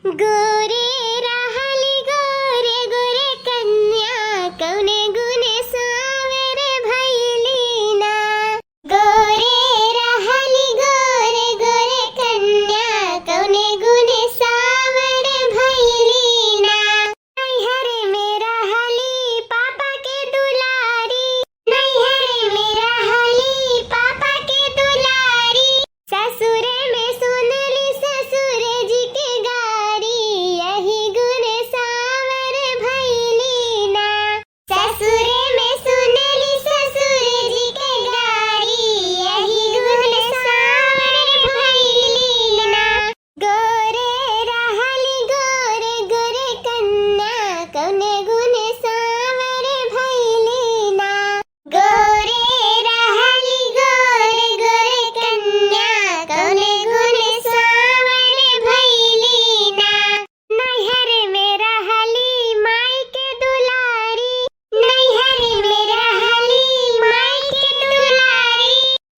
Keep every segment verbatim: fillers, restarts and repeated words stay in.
गोरे रहली गोरे गोरे कन्या, कौने गुने साँवर भइली ना। गोरे रहली गोरे गोरे कन्या, कौने गुने साँवर भइली ना। नैहर में रहली पापा के दुलारी, नैहर में रहली पापा के दुलारी। ससुरे में सुनली ससुर जी के गारी, यही गुने साँवर भइली ना। ससुरे में सुनली ससुर जी के गारी, यही गुने साँवर भइली ना। गोरे रहली गोरे गोरे कन्या, कौने गुने साँवर भइली ना। गोरे रहली गोरे गोरे कन्या, कौने गुने साँवर भइली ना। नैहर में रहली माई के दुलारी, नैहर में रहली माई के दुलारी।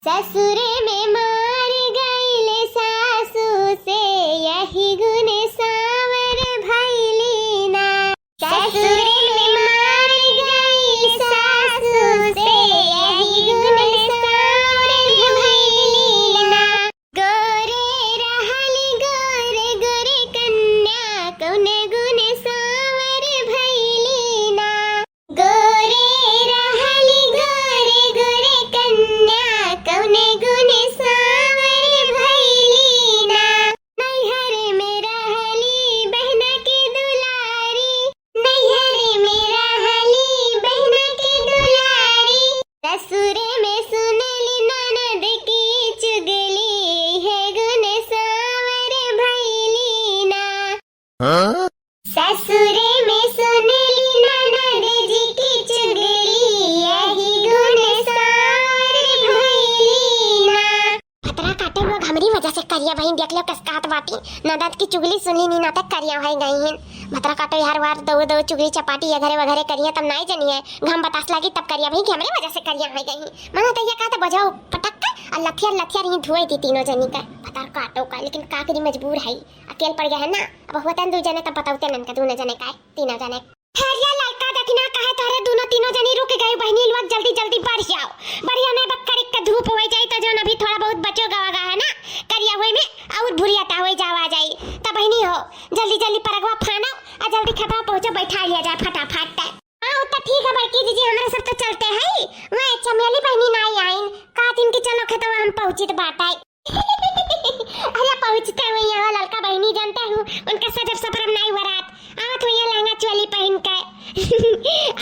ससुरे में मार गइले सासू से, यही गुने साँवर भइली ना। ससुरे में मार गइले सासू से, यही गुने साँवर भइली ना। गोरे रहली गोरे गोरे कन्या, कौने गुने साँवर भइली ना। गोरे रहली गोरे गोरे कन्या, कौने गुने साँवर भइली ना। नैहर में रहली बहिना के दुलारी, नैहर में रहली बहिना के दुलारी। ससुरे में सुनली ननद की चुगली, है गुने साँवर भइली ना। हाँ? ससुरे में सुनली ननद जी की चुगली, यही गुने साँवर भइली ना। भतरा काटे लोग हमरी वजह से करिया भइन, देख लो कस कहत बाटी। ननद की चुगली सुनली नी ना तक करिया होइ गई हैं। भतरा काटे यार वार दो दो चुगली चपाटी अगरे वगरे करिया तब नाई जनिहैं। घाम बतास लागी तब करिया भइन कि हमरे वजह से करिया होइ गई हैं। मना तो ये कहत बजाओ पटक के और लथियर लथियर ही धोए दी तीनों जनी का। भतरा काटो का, लेकिन का करी मजबूर है। अकेल पड़ गया है ना, अब होतन दू जने तब बताउते ननका दूनों जने का, तीनों जने। अरे ललका देखी ना काहे तोहरे दूनों तीनों जनी रुक गई बहिनी लोग, जल्दी जल्दी बढ़ियाव। बढ़िया नहीं बक्करी के धूप होइ जाई तो जौन अभी थोड़ा बहुत बचो गवा गा है ना करिया होइ में और भुरिया ता होइ जावा जाई। तब बहिनी हो जल्दी जल्दी परगवा फानो आ जल्दी खेतवा पहुँचो, बैठा लिया जाए फटाफट। हाँ, उ तो ठीक है बड़की जीजी, हमरा सब तो चलते हैं। वह चमेली बहिनी नाई आइन, कहतिन कि चलो खेतवा हम पहुँचित बाटे। अरे पहुँचते हुए यहाँ ललका बहिनी जानते हो, उनका सजब सपरब नाई वरात। आवत हुई लहंगा चोली पहिन के।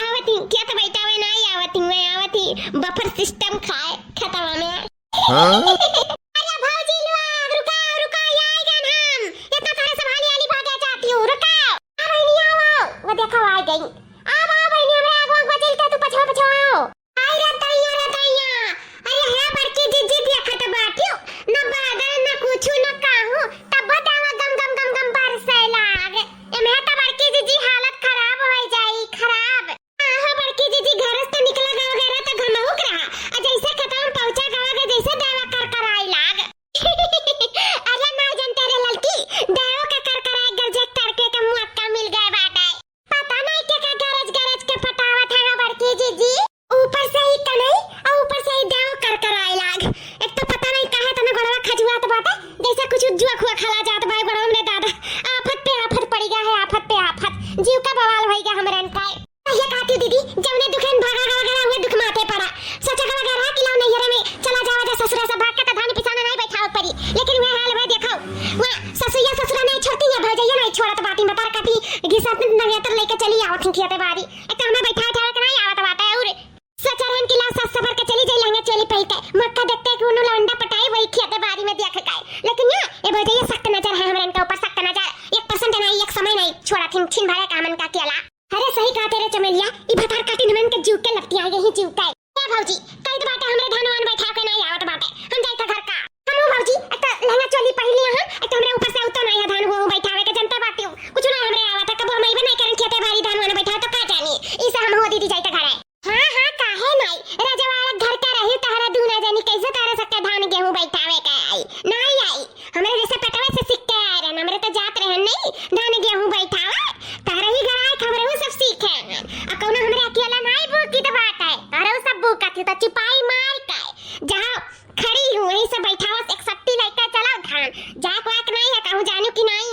आवत ही, क्या तो बैठा हुए नाई आवत ही, मैं आवत ही buffer system खाए खेतवा में। हाँ? अरे भौजी लोग, रुकाओ, रुकाओ, ये आइ गन हम। इतना सारा संभाली वाली भागे जाती हूँ, रुकाओ। आ बहिनी, आओ, आओ। वो देखो, आ गई। आओ, आओ बहिनी, हमरा आगू, आगू चल के तू पछवा, पछवा आओ। आई रे तैया, रे तैया। अरे हे बड़की जीजी, देखत बाटियो, न बादल, न कुछु, न काहू, तब बतावा गम, गम, गम, गम बरसे लाग। एमे त बड़की जीजी हालत खराब होइ जाई, खराब। आहो बड़की जीजी, घर से तो निकला गवा गए रहा तो घमहुक रहा। आ जैसे खेतवा में पहुंचा गवा गए, जैसे देवा कर कर आई लाग। अरे नाई जानते रे ललकी, देवो के कर कर आई गरजे तड़के के मौका मिल गए बाटे। पता नाई के का गरज गरज के पटावत है बड़की जीजी। ऊपर से ही कनई और ऊपर से ही देव कर कर आए लाग। एक तो पता नाई काहे तना गोड़वा खजुआत बाटे, जैसे कुछ जुआ खुआ खला जात बा गोड़वा में दादा। आफत पे आफत पड़ी गया है, आफत पे आफत। जीव का बवाल होई गया हमरन का। ये कहती दीदी, जौने दुखन भागा गवा गया, उहे दुख माथे पड़ा। सोचा गवा गया रहा कि लाओ नैहरे में चला जावा जा ससुरा से, भाग के तो धान पिसाना नाई बैठावे पड़ी। लेकिन वह हाल वह देखो, वह ससुया ससुरा नाई छोड़ती है, भौजैया नाई छोड़त बाटी, बता काटी घिसा नगेतर लेके चली आवत ही खेते बारी। एक तो हमें बैठा उठावे के नाई आवत बाटे और सोचा रहन कि लाओ सास सबर के चली जाई लहंगा चोली पहन के। मौका देखते कि उन्हों लौंडा पटाई वही खेते बारी में देख के। लेकिन ये, ये भौजैया सख्त नजर है हमरन के ऊपर, सख्त नजर। एक percent नाई, एक समय नाई छोड़ा थिन, छिन भरे का मन का केला। अरे सही कहा तेरे चमेलिया, ई भतार काटिन हमन के जीव के लपटिया गई ही जीव के। ए भौजी, कई तो बाटे हमरे धान वान बैठा के नाई आवत बाटे, हम जाई था घर का। हम भौजी, एक तो लहंगा चोली पहन लिया हम, एक तो हमरे ऊपर से उतो नाई है धान वो बैठावे के, जनता बाटी हूँ, कुछ ना हमरे आवत है, कबो हम अइबे नाई करन खेते बारी धान वान बैठावे तो का जानी, इसे हम हो दीदी जाई था घरे। हाँ, हाँ, काहे नाई? रजवाड़ा घर का रही तहरा दूना जानी कैसे तहरा सबके धान गेहूं बैठावे के आई? नाई आई। हमरे जैसे पेटवे से सीख के आए रहन, हमरे तो जात रहन नहीं, धान गेहूं बैठावा, तहरे ही घर आए, हमरे उ सब सीखे हैं। आ कौनो हमरे अकेला नाई बूकी त बात है, तहरे उ सब बूका थी, त चुपाई मार के, जहाँ खड़ी हूँ, वहीं से बैठावा, एक सट्टी लेके चला धान, जाक वाक नाई है, कहूँ जानू कि नाई।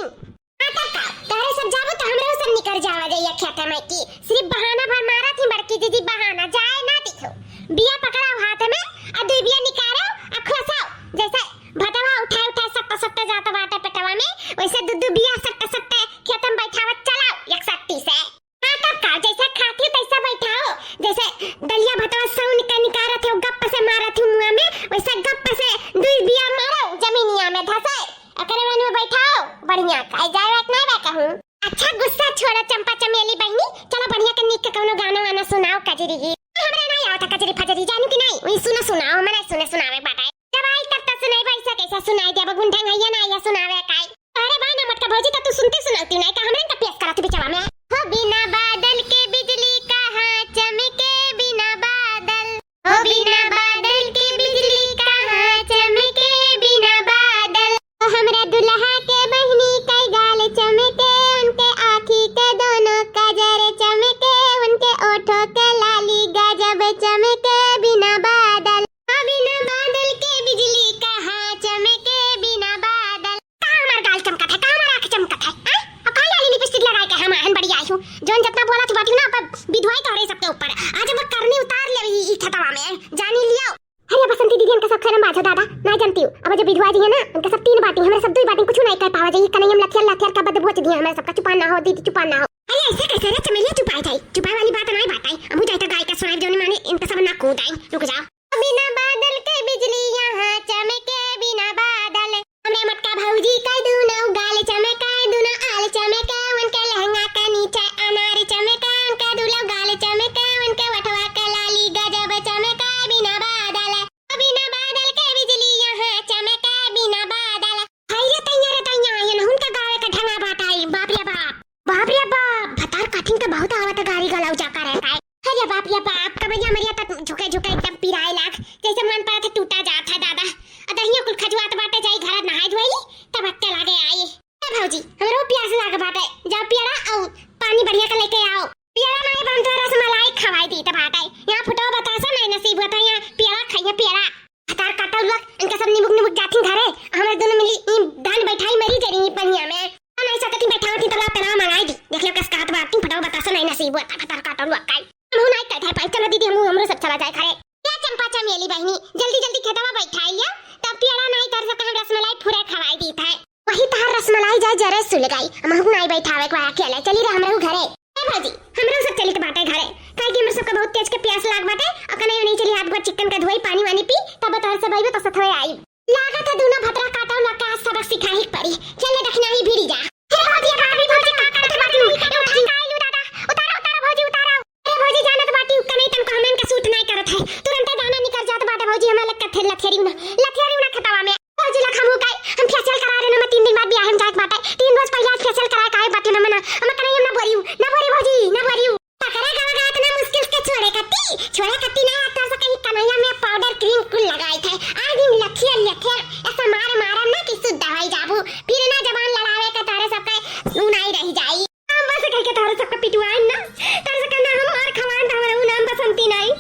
हाँ, तब का? तोहरे सब जाबो तो हमरो सब निकर जावा जाइया खेते में की। सिर्फ बहाना भर मारा थी बड़की दीदी, बहाना, जाए ना दिखो। बिया पकड़ाओ हाथ में, आ दुई बिया निकारो, आ खुआसाओ। जैसे भतवा उठाए उठाए सट्टा सट्टा जात बाटे पेटवा में, वैसे दू दू बिया सट्टा सट्टा खेते में बैठावत चलाओ एक सट्टी से। हाँ, तब का? जैसे खाती तैसा बैठाओ, जैसे दलिया भतवा साउन के निकारत हो, गप्प से मारत हो मुँह में, वैसे गप्प से दुई बिया मारो जमीनिया में धसे। एकरे मन में बैठाओ, बढ़िया, खाए जाए वात नहीं बा कहूँ। अच्छा, गुस्सा छोड़ा चंपा चमेली बहिनी, चलो बढ़िया के नीक के कौनो गाना वाना सुनाओ कजरी ही। हमरा नहीं आवता कजरी फजरी, जानू कि नहीं? वही सुनो सुनाओ, हमरा सुने सुनावे बाटे। जब आई तब तो सुनाई, वैसे कैसे सुनाई देबो, गुंडंग है या ना, या सुनावे काई? अरे बा ना मटका भौजी, तो तू सुनते सुनाती नहीं का, हमरा का पेश करत बिचवा में। हो बिना बादल के बिजली कहाँ चमके बिना बादल, हो बिना बादल के बिजली कहाँ चमके बिना बादल। ओ हमरा दुल्हा के बहिनी के गाल चमके, उनके आँखी के दोनों काजर चमके, उनके ओठों के लाली गजब चमके बिना बादल। ओ बिना बादल के बिजली कहाँ चमके बिना बादल। का हमार गाल चमकत है, का हमार आँख चमकत है, हाँ? अब का लाली लिपस्टिक लगाए के हम आहन बड़ी आई हूँ? जौन जितना बोला थी बाटी ना, अब बिधवाई तोहरे सबके ऊपर। आज अब करनी उतार ले ई, ई खेतवा में, जानी लियो। अरे बसंती दीदी, इनका सब खैरम बाजो दादा, ना जानती हूँ। अब जब बिधवा जी है ना, इनका सब तीन बाटी, हमरा सब दुई बाटी, कुछ नहीं कह पावा जाई। कन्हैया में लथियर लथियर का बद बोच दिया, हमरा सबका चुपान ना हो दीदी, चुपान ना हो। अरे ऐसे कैसे रे चमेलिया चुपाए जाई? चुपाए वाली बात नहीं बात आई। अब जाए तो गाय का सुनाई जौनी माने इनका सब ना कूद आई। रुक जाओ। बिना बादल के बिजली यहाँ चमके बिना बादल। हमरे मटका भौजी के दुनो गाल चमके, दुनो आल चमके, उनके लहंगा के नीचे अनार चमके, उनके दुनो गाल चमके, उनके वठवा के लाली गजब चमके बिना बादल। बिना बादल के बिजली यहाँ चमके बिना बादल। हाय रे तैया रे तैया, ये नहुन के गावे के ढंगा बात आई, बाप रे बाप। बाप रे बाप, भतार काठिन के बहुत आवत गारी गलौजा करे का। अरे बाप रे बाप, कमरिया मरिया तक झुके झुके एकदम पिराए लाग, जैसे मन पड़त है टूटा जात है दादा। आ दहिया कुल खजुआत बाटे, जाई घर नहाए धोई, तब अक्के लागे आई। ए भौजी, हमरो प्यास लाग बाटे, जाओ पियरा अउ पानी बढ़िया के लेके आओ। पियरा नहीं बन तो रसमलाई खवाई दी त बाटे। यहाँ फुटो बतासा नहीं नसीब होता, यहाँ पियरा खाइए पियरा। भतार काटल लोग, इनका सब निबुक निबुक जाथिन घरे, हमरे दोनों मिली ई धान बैठाई मरी जरी ई पनिया में। आ नहीं सकती बैठावत ही तबला पेनवा मंगाई दी। देख लो कस कहत बाटी, फटावा बतासा नहीं नसीब हुआ था, भतार काटल लोग काई। हम हूँ नहीं कहते हैं, पाई चलो दीदी, हम हमरो सब चला जाए घरे। या चंपा चमेली बहिनी, जल्दी जल्दी खेतवा बैठाई लिया, तब पियरा नहीं तर सके हम रसमलाई फुरे खवाई दी था। वही तहार रसमलाई जाए जरे सुल गई, हम हूँ नहीं बैठावे को अकेले, चली रे हमरे घरे। ए भौजी, हमरो सब चलित बाटे घरे, काहे कि हमरे सबके बहुत तेज के प्यास लाग बाटे। अकने नहीं चली, हाथ गोड़ चिकन के धोई, पानी वानी पी, तब तोहर सब अइबे तो सथवे आई। लागत है दोनों भतरा काटो लोग के आज सबक सिखाही के पड़ी। चल रे दखिना ही भिड़ी जा। हे भौजी, भाभी, भौजी, का करत बाटी? ए, उठाई का आइलू दादा? उतारा, उतारा भौजी, उतारा। अरे भौजी, जानत बाटी, उक्का नहीं तनको हमन के सूट नहीं करत है। तुरंते दाना निकल जात बाटे भौजी, हमरा लग के लथेरी ना, लथेरी ना खतवा में। भौजी लग हमहू काई, हम facial करा रहे ना, मैं तीन दिन बाद बियाह में जाए के बाटे। तीन रोज पहले आज facial करा के आए बाटी ना, मैं ना, हम कहीं हम ना बोरियो, ना बोरी भौजी, ना बोरियो। पकड़ा गवा गवा इतना मुश्किल से छोड़े कत्ती, छोड़े कत्ती ना, तोर से कहीं कन्हैया में powder cream कुल लगाई थे। आज दिन लथिया लथिया ऐसा मार मारम ना कि शुद्ध होई जाबू। फिर ना जबान लड़ावे के तोरे सबके सुनाई रह जाई। हम बस कह के तोरे सबके पिटवाएन ना, तोरे सबके ना हम मार खवाएन तो हमरा ऊ नाम बसंती नहीं।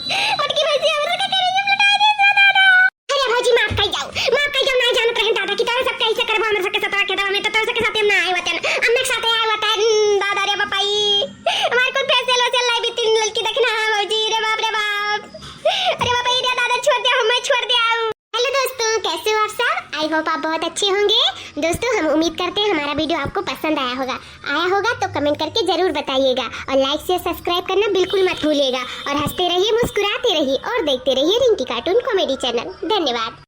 मटकी भैंसी हमरा सबके कन्हैया में लुटाए दे जा दादा। अरे भौजी, माफ कर जाओ, माफ कर जाओ, नहीं जानत रहन दादा कि तोरे सबके ऐसे करबो, हमरे सबके सतवा के दवा में, तो तोरे सबके साथे हम ना आए वतन, हमरे साथे आए वतन, दादा रे बापाई, हमारे कुल facial वेशियल नहीं बीती लड़की देखना है भौजी, रे बाप रे बाप, अरे बापाई रे दादा, छोड़ दिया, हमें छोड़ दिया। Hello दोस्तों, कैसे हो आप सब? I hope आप बहुत अच्छे होंगे। दोस्तों, हम उम्मीद करते हैं हमारा video आपको पसंद आया होगा। आया होगा तो comment करके जरूर बताइएगा और like, share, subscribe करना बिल्कुल मत भूलिएगा और हंसते रहिए, मुस्कुराते रहिए और देखते रहिए रिंकी cartoon comedy channel। धन्यवाद।